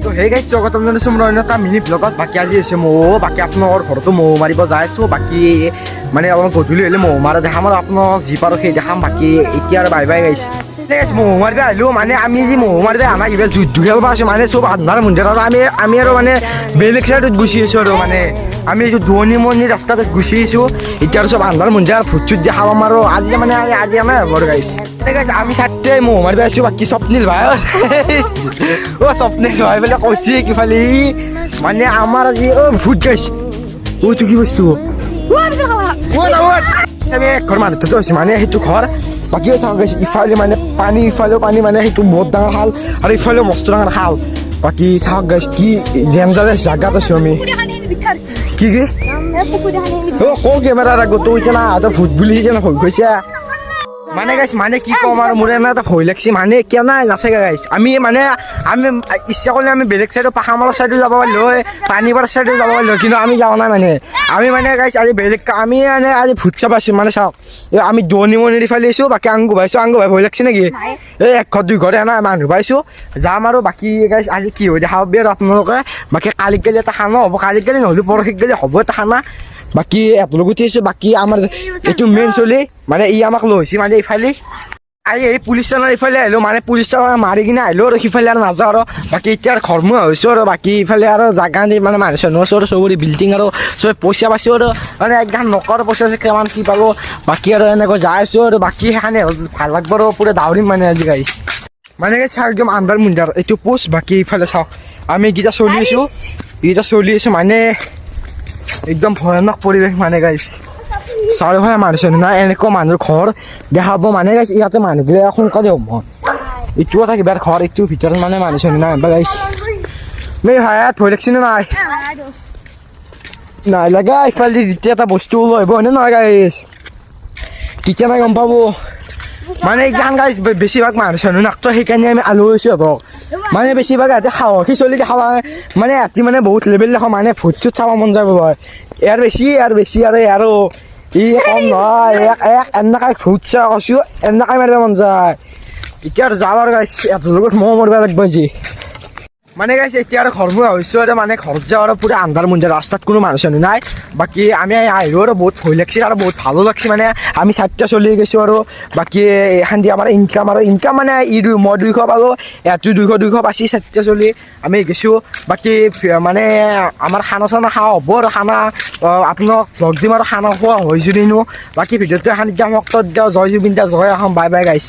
তো সেই গাইছ, স্বাগতম জনাইছোঁ মোৰ অন্য এটা মিনি ব্লগত। বাকী আজি হৈছে ম'হ। বাকী আপোনালোকৰ ঘৰতো ম'হ মাৰিব যাই আছোঁ। বাকী মানে অলপ গধূলি হ'লে ম'হ মাৰা দেখাম আৰু আপোনালোকক যি পাৰোঁ সেই দেখাম। বাকী এতিয়া আৰু বাই বাই গাইছ। গাইছ, ম'হ মাৰিব আহিলোঁ। মানে আমি যি ম'হ মাৰিব আমাৰ কিবা যুদ্ধ খেলব আছোঁ। মানে চব আন্ধাৰ মুন্ধাৰ আৰু আমি আৰু মানে বেলেগ চাইডত গুচি আছোঁ আৰু মানে আমি এইটো দুৱনি মণি ৰাস্তাটোত গুচি আহিছোঁ। এতিয়া আৰু চব আন্ধাৰ মুন্ধাৰ, ভূত চুত দেখাব আৰু আজি মানে আজি আমাৰ হ'ব আৰু গাইছ। গাইছ, আমি চাৰিটাই ম'হ মাৰিব আহিছোঁ। বাকী স্বপ্নীল ভাই, অ স্বপ্নীল ভাই বোলে কৈছে কিফালে মানে আমাৰ আজি অ ভূত গাইছ। অ, এইটো কি বস্তু? অ নাৱত আমি এক ঘৰ মানুহ হৈছে, মানে সেইটো ঘৰ। বাকী চাওঁ গাইছ, ইফালে মানে পানী, ইফালেও পানী, মানে সেইটো বহুত ডাঙৰ খাল আৰু ইফালেও মস্ত ডাঙৰ খাল। বাকী চাওক গাইছ, কি ডেঞ্জাৰাছ জাগাত আছো আমি। কি কি অ ক কেমেৰাৰ আগত তই এতিয়া না তই ভূত বুলি যেন ভয় গৈছে। মানে গাইছ, মানে কি ক'ম আৰু, মোৰ এনে এটা ভয় লাগছে। মানে কিয় নাই নাচাগে গাইছ। আমি মানে আমি ইচ্ছা কৰিলে আমি বেলেগ চাইডৰ, পাখামালৰ চাইডো যাব পাৰিলোঁ হয়, পানীপাৰ চাইডো যাব পাৰিলোঁ হয়, কিন্তু আমি যোৱা নাই। মানে আমি মানে গাইছ, আজি বেলেগ আমি মানে আজি ভূত চাব আছোঁ। মানে চাওক, এই আমি দোৱনি মনিৰ ফালে আহিছোঁ। বাকী আংগু পাইছোঁ। আংগু ভাই, ভয় লাগছে নেকি? এই এক ঘৰ দুই ঘৰ এনে মানুহ পাইছোঁ, যাম আৰু। বাকী গাইছ, আজি কি হয় দেখা পাবি আৰু আপোনালোকে। বাকী কালি গেলে এটা খানা হ'ব, কালি গেলে নহ'লে পৰহি গেলে হ'ব এটা খানা। বাকী এহঁতৰ উঠি আছোঁ। বাকী আমাৰ এইটো মেইন চলি, মানে ই আমাক লৈ আহিছে। মানে ইফালে আহি এই পুলিচ ষ্টেচনৰ ইফালে আহিলোঁ, মানে পুলিচ ষ্টেচন মাৰি কিনে আহিলোঁ আৰু সিফালে আৰু নাযাওঁ আৰু। বাকী এতিয়া আৰু ঘৰমুৱা হৈছোঁ আৰু। বাকী ইফালে আৰু জাগা নি মানে মানুহ চানুহ আছে আৰু চবৰে বিল্ডিং আৰু চবে পইচা পাইছোঁ আৰু মানে একদম নকৰ পইচা আছে, কিমান কি পালোঁ। বাকী আৰু এনেকৈ যাই আছোঁ আৰু। বাকী সেইখানে ভাল লাগব আৰু পূৰা দাউৰিম মানে আজি গাইছ। মানে চাওক, একদম আন্ধাৰ মুন্ধাৰ এইটো পোষ্ট। বাকী ইফালে চাওক, আমি এইকেইটা চলি আছোঁ, এইকেইটা চলি আছোঁ। মানে একদম ভয়ানক পৰিৱেশ। মানে গাইছ, চাৰিওফালে মানুহ চানুহ নাই, এনেকুৱা মানুহৰ ঘৰ দেখাব। মানে গাইছ, ইয়াতে মানুহবিলাক সোনকালে হ'ব। এইটো এটা কিবা ঘৰ, এইটোৰ ভিতৰত মানে মানুহ চানুহ নাই বা গাইছ। এই ভাই, ভয় লাগছে নে নাই? নাই লাগা। ইফালে যেতিয়া এটা বস্তু ওলাই আহিব, হয়নে নহয় গাইছ, তেতিয়া নাই গম পাব। মানে এইখন গাইছ, বেছিভাগ মানুহ চানুহ নাকটো, সেইকাৰণে আমি আলু হৈছোঁ সিহঁতক। মানে বেছিভাগ ইয়াতে সাহসী চলি দেখা পায়। মানে ৰাতি মানে বহুত লেভেল দেখা, মানে ভূত চুত চাব মন যাব হয়। ইয়াৰ বেছি ইয়াৰ বেছি আৰু আৰু ই কম নহয়। এক এক এনেকাই ভূত চাই কৈছোঁ, এনেকাই মাৰিব মন যায়। এতিয়া আৰু যাওঁ আৰু গাইছ, ইহঁতৰ লগত ময়ো মৰিব লাগিব আজি। মানে গাইছ, এতিয়া আৰু ঘৰমুৱা হৈছোঁ আৰু মানে ঘৰত যাওঁ আৰু পূৰা আন্ধাৰ মুন্ধাৰ, ৰাস্তাত কোনো মানুহ চানুহ নাই। বাকী আমি আহিলোঁ আৰু বহুত ভয় লাগছে আৰু বহুত ভালো লাগছে। মানে আমি চাৰিটা চলি গৈছোঁ আৰু বাকী এইখন দি আমাৰ ইনকাম আৰু ইনকাম মানে ই দুই মই 200 পালোঁ, ইয়াতো 200 200 পাইছি। চাৰিটা চলি আমি গৈছোঁ। বাকী মানে আমাৰ খানা চানা খোৱা হ'ব আৰু খানা আপোনাক লগ দিম আৰু খানা খোৱা হৈ যদিনো। বাকী ভিডিঅ'টো এখন এতিয়া সমাপ্ত দিওঁ। জয় জুবিন দা, জয় অসম। বাই বাই গাইছ।